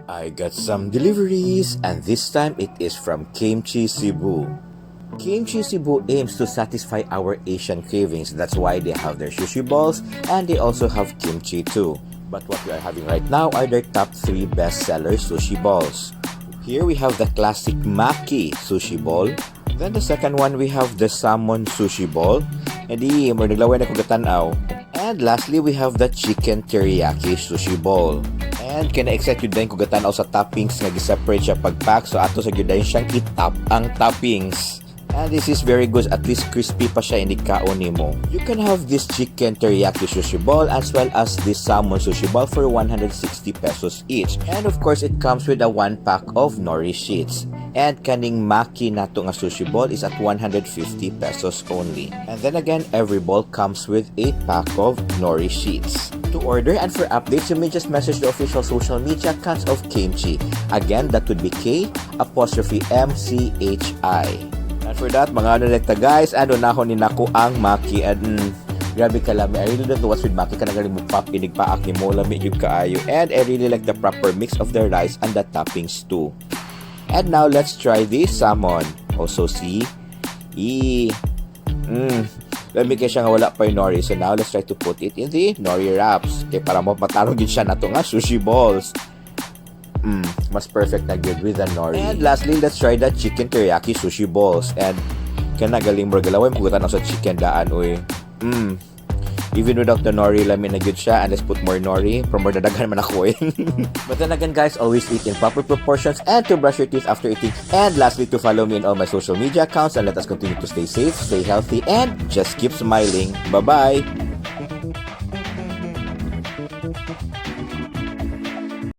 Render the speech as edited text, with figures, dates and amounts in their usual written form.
I got some deliveries, and this time it is from Kimchi Cebu. Kimchi Cebu aims to satisfy our Asian cravings. That's why they have their sushi balls and they also have kimchi too. But what we are having right now are their top 3 bestseller sushi balls. Here we have the classic maki sushi ball. Then the second one, we have the salmon sushi ball. And di, mo naglaway na kog tanaw. And lastly, we have the chicken teriyaki sushi ball. And kina-excite gyud din kog tanaw sa toppings nga gi-separate siya pag-pack. So ato sa gyud siyang i-top ang toppings. And this is very good. At least crispy pa siya inig kaon nimo. You can have this chicken teriyaki sushi ball as well as this salmon sushi ball for 160 pesos each. And of course, it comes with a one pack of nori sheets. And kaning maki nato nga sushi ball is at 150 pesos only. And then again, every ball comes with a pack of nori sheets. To order and for updates, you may just message the official social media accounts of Kimchi. Again, that would be K'MCHI. And for that, mga ano ta guys, ano na ako ni nako ang maki and grabe kalami. I really don't know what's with maki, kanang galing mo pop inig paak ni mo, lami gyud kaayo. And I really like the proper mix of the rice and the toppings too. And now let's try the salmon. Also see? E. Lami kay siya nga wala pa yung nori. So now let's try to put it in the nori wraps. Kay para mo matarong gyud siya nato nga sushi balls. Mas perfect na gyud with the nori. And lastly, let's try the chicken teriyaki sushi balls. And kana galing mo galaway mo sa chicken daan uy. Even without the nori, lami na gyud siya. And let's put more nori. From more dadaghan man ako eh. But then again, guys, always eat in proper proportions and to brush your teeth after eating. And lastly, to follow me in all my social media accounts and let us continue to stay safe, stay healthy, and just keep smiling. Bye-bye!